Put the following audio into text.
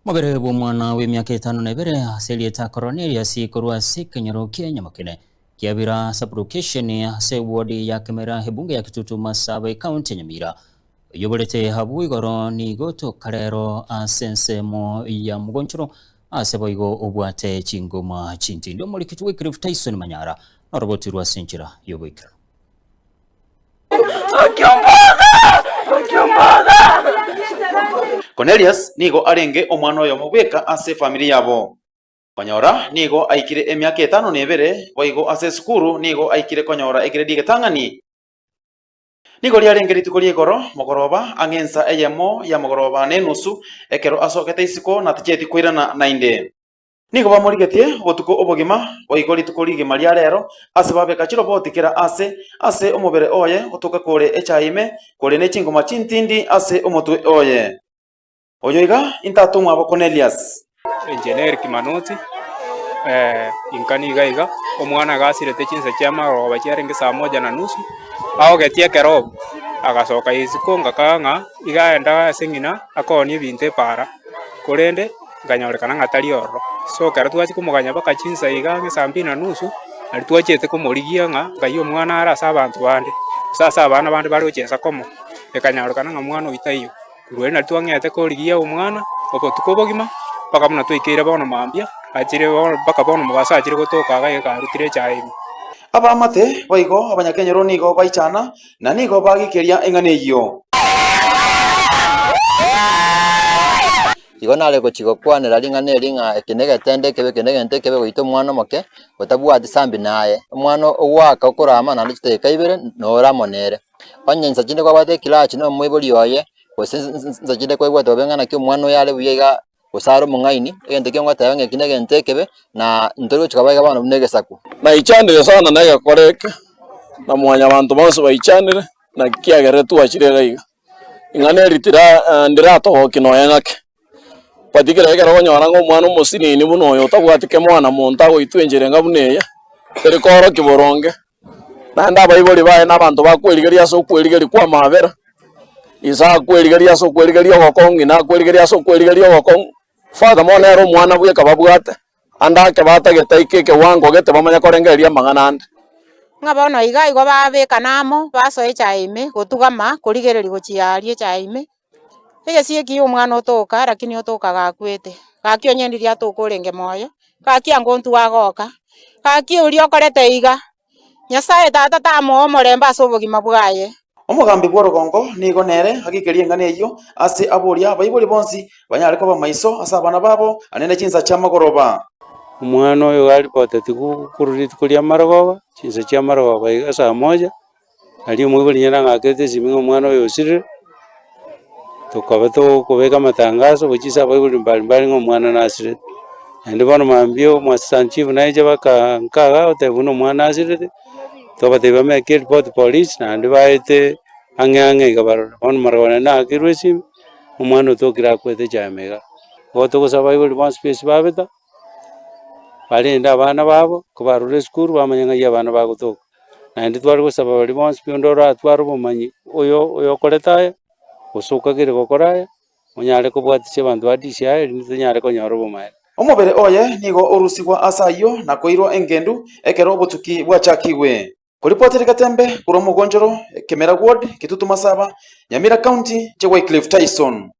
Mobere bw'omwana bw'emiaka etano na ebere ase erieta Koronelius korwa ase ekenyoro kia Nyamakene, Kiabira sub-location ase eward ya Kemera ebunge ya Kitutu Masaba ecounty ya Nyamira. Oyoborete abwo igoro nigo toka rero ase ensemo ya Mogonchoro ase boigo obwate chingoma chintindi. Omorikiti Wycliffe Tyson Manyara norobotirwe ase enchera y'oboikeranu. Kornelius nigo arenge omwana oyomo bweka ase efamiri yabo. Konyora nigo aikire emiaka etano na ebere, boigo ase esukuru nigo aikire konyora egredi egetang'ani. Nigo riarenge rituko ria igoro mogoroba, ang'e ensa eyemo ya mogoroba na enusu, ekero asokete isiko na tachieti koirana naende. Nigo bamorigetie obotuko obogima, boigo rituko rigima ria rero, ase babeka chiroboti kera aase ase omobere oye otoka kore echaye ime, kore ne chingoma chintindi ase omotwe oye. Oyo iga intato omwabo Kornelius. Inche nere Kimanoti, inka niga iga, omwana agasirete chinsa chia marogoba chiarenge saa moja na nusu, aogetie ekerobo, agasoka isiko ngakaga ng'a iga aenda ase ng'ina akoonie ebinto epaara, korende. Nkanyorekana ng'a tari ororo. So ekero twachia komoganya mpaka chinsa iga ang'e saa mbili na nusu, nario twachiete komorigia ng'a ngai omwana are ase abanto bande, gose ase abana bande bare gochia komo, ekanyorekana ng'a omwana oyio taiyo. Korwa erio nario twang'ete korigia omwana, obotuko obogima, mpaka buna twaikeire bono mambia, achire bono mpaka bono mogaso achire gotoka iga iga karutire echae ime. Abaamate boigo abanyakenyoro nigo baichana, na nigo bagikeria eng'ana eyio. Igo nare gochia gokwanera ring'ana eri ng'a eke negetendo ekebe, eke negento ekebe goita omwana omoke, otabwati sambi naye. Omwana ogoaka okorama naende chidakika ibere nore amo nere. Onye insa chinde kwabwate eclutch na omoibori oye, gose insa chinde kwaigwete bobe ng'a naki omwana oyo are buya iga, gose are omong'aini, egento ekio ngoteba ng'a eki negento ekebe, na ntori gochia koba iga bono buna egesaku. Naichanire sana na egekora eke, na mwanyabanto bonsi baichanire, naki kiagerire twachire iga iga. Ing'ana eri tira ndiratogokia nonya ng'ake, but ekero ekero okonyora ng'a omwana omosinini buna oyo otabwati kemwana monto agoitwa enchera enga buna eye, teri koorokia boronge, naende abaibori baye na abanto bakwerigeria ase okwerigeria kwa amabera, inse akwerigeria ase okwerigeria ogokong'u, ng'ina akwerigeria ase okwerigeria ogokong'u, furthermore nere omwana bweka babwate. Ande ake batagete aike ekewango gete bamanye korengereria amang'ana ande. Ng'a bono iga igo babekana amo, basoa echae ime, gotugama, korigereria gochia aria echae ime, egesio ekiya omwana otoka lakini otoka gakwete, gaki onye ndiria atoka orenge moyo, gaki ango intwe agoka, gaki oria okorete iga, Nyasaye Tata tamoa omorembe ase obogima bwaye. Omogambi bw'orogongo nigo nere agikerie eng'ana eyio ase aboria abaibori bonsi banyare koba maiso ase abana babo ane ne chinsa chi'amagoroba. Omwana oyo iga aripotetigwe korwa rituko ria amarogoba, chinsa chia amarogoba iga saa moja, aria omoibori nyene ang'akerete esimi ng'a omwana oyo osirire, tokaba tokobeka amatangaso gochia ase abaibori mbari mbari ng'a omwana nasirete. Naende bono mambia omoassistant chief naiche baka nka igaa goteba buna omwana asirete, twabatebia bameke eripoti polisi naende baete ang'e ang'e iga barore. Bono marogoba naende naakerwe esimi, omwana otokire akwete echaema igaa. Igo togosaba abaibori bonsi pi ase babeta, barende abana babo, kobarure esukuru bamanye ng'ai abana bagotoka. Naende tware gosaba baria bonsi pi onde oratware obomanyi oyo oyokorete aya, gose okagere gokora aya, onyare kobwatisia abanto ba DCI erinde tonyare konyora obomaene. Omobere oye nigo orusigwa ase ayio na koirwa engendu ekero obotuki bwachakigwe. Koripotera Getembe korwa Omogonchoro, Kemera Ward, Kitutu Masaba, Nyamira County, Che Wycliffe Tyson.